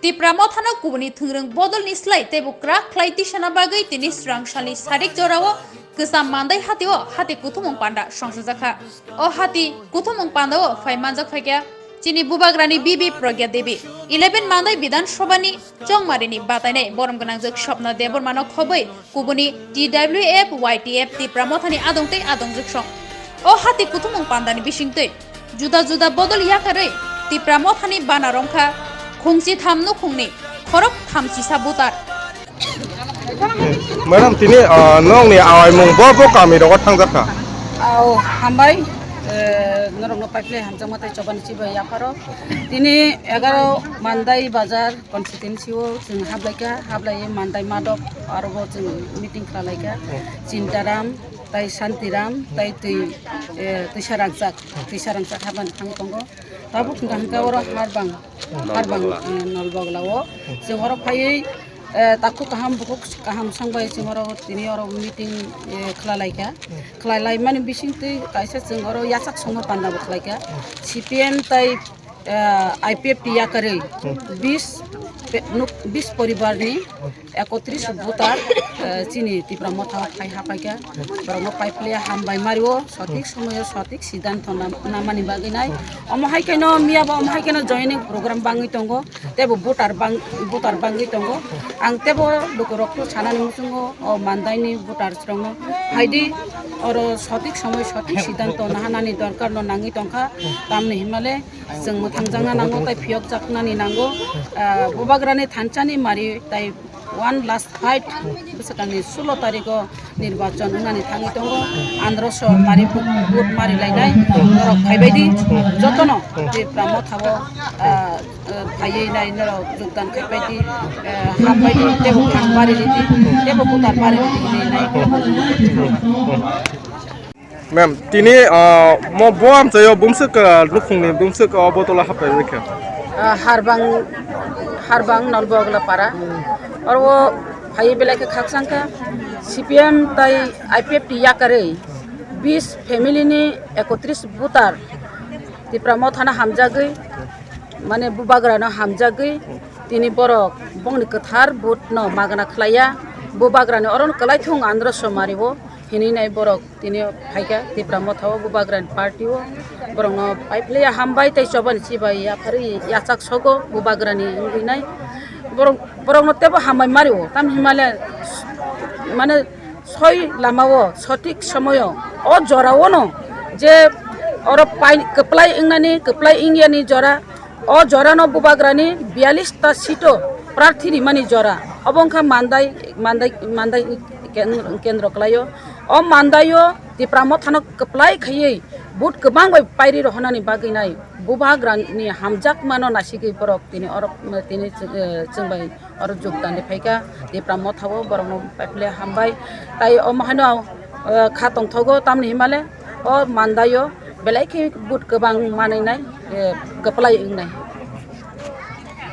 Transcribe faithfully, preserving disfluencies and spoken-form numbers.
Tipra Mothano kubuni thwngrwng bodolni slai teibo kwrak khlai tisana bagwi tini swrangsalni sarik jorao kwcham Mandai hatio hati kuthumung panda songchajakha. O hati kuthumung pandao phai manjak phaikha chini bubagrani bibi Pragya Devi, eleven Mandai Bidhan Sabhani chongmarini batainai borom gwnangjwk Swapna Debbarmano khobwi kubuni T W F, Y T F Tipra Mothani adong tei adongjwk song. O hati kuthumung pandani bisingtwi juda juda bodol yakarwi Tipra Mothani bana romkha khungchi tham nukhungni khorok thamchisa butar. Madam, tini, ah, nokni awaimung bo, bo kami rogo thangjak kha? Au, hambai, eh, norokno paiphlai hamjakma tei chobani chibai yapharo. Tini egaro Mandai bazar constituency o chwng hablaikha, hablaiwi Mandai madok aro bo chwng meeting khlalaikha. Chintaram, tai Santiram, tai twi, eh, twisa rangjak, twisa rangjak habani thang tongo. Tabuk hwnkha hwnkha oro harbang, harbang, eh, Nolbogla o. Chwng oro phaiwi, eh, takhuk kaham, bukhuk kaham songbai chwng oro tini oro meeting, eh, khlalaikha. Khlalaimani bisingtwi kaisa chwng oro yachak songma panda bo khlaikha. C P M tai, eh, I P F T yakarwi bis pe-, nuk-, bis poribarni ekotris voter, eh, chini Tipra Motha o phai hapaikha. Borokno paiphlaiya hambai mario, sothik somoyo sothik siddhanto nam-, namani bagwi nai. Omo hai kheno miya bo omo hai kheno joining program bangwi tongo, teibo voter bang-, voter bangwi tongo. Ang teibo lukurokno sanani muchungo, o Mandaini voters rokno phaidi, oro sothik somoi sothik siddhanto nahanani dorkarno nangwi tongkha, tamni hinmale chwng mwthangjakna nango tei phiyokjaknani nango. Ah, Bubagrani thansani mari tai one last fight bwsakangni sulo tarikgo nirbachon wngnani thangwi tongo. Androso mari vote mari lainai norok phaibaidi jotono Tipra Mothao, ah, ah, phaiwi nai norok jogdan khaibaidi, ah, hambaidi teibo khang bari ridi teibo butar bari ridi hinwi nai. Ma'am, tini, ah, mo bo amchaio bumswk, ah, nukhungni bumswk, ah, o botolo hapai wngkha. Ah, Harbang, Harbang Nolbogla para. Oro phaiwi belai khe khakchangkha. C P M tai I P F T yakarwi bis family ni ekotris voter Tipra Mothano hamjagwi, mane Bubagrano hamjagwi, tini borok bongni kwthar vote no magna khlaiya. Bubagrani oro kwlaithung Andro Somari o hinwi nai borok. Tini phaikha Tipra Motha o Bubagrani party o, borokno paiphlaiya hambai tei chobani chibai yapharwi yachak sogo Bubagrani wngwi nai. Borok, borokno teibo hambai mari o, tamni hinmale mane soi lama o sothik somoyo o jora o no je oro pai kwplai wngnani kwplai wngyani jora, o jora no Bubagrani biyalish ta seat o prarthi rimani jora, obo wngkha Mandai, Mandai, Mandai ken-, kendro kwlaio. O Mandaio Tipra Mothano kwplai khaiwi vote kwbang bai pairi rohornani bagwi nai Bubagrani hamjakmano naisigwi borok tini oro, tini, eh, chwng bai oro jogdan de phaikha. Tipra Mothao borokno paiphlai hambai tai omo haino, eh, kha tongthogo tamni hinmale o Mandaio belai khe vote kwbang manwi nai, eh, kwplai wngnai.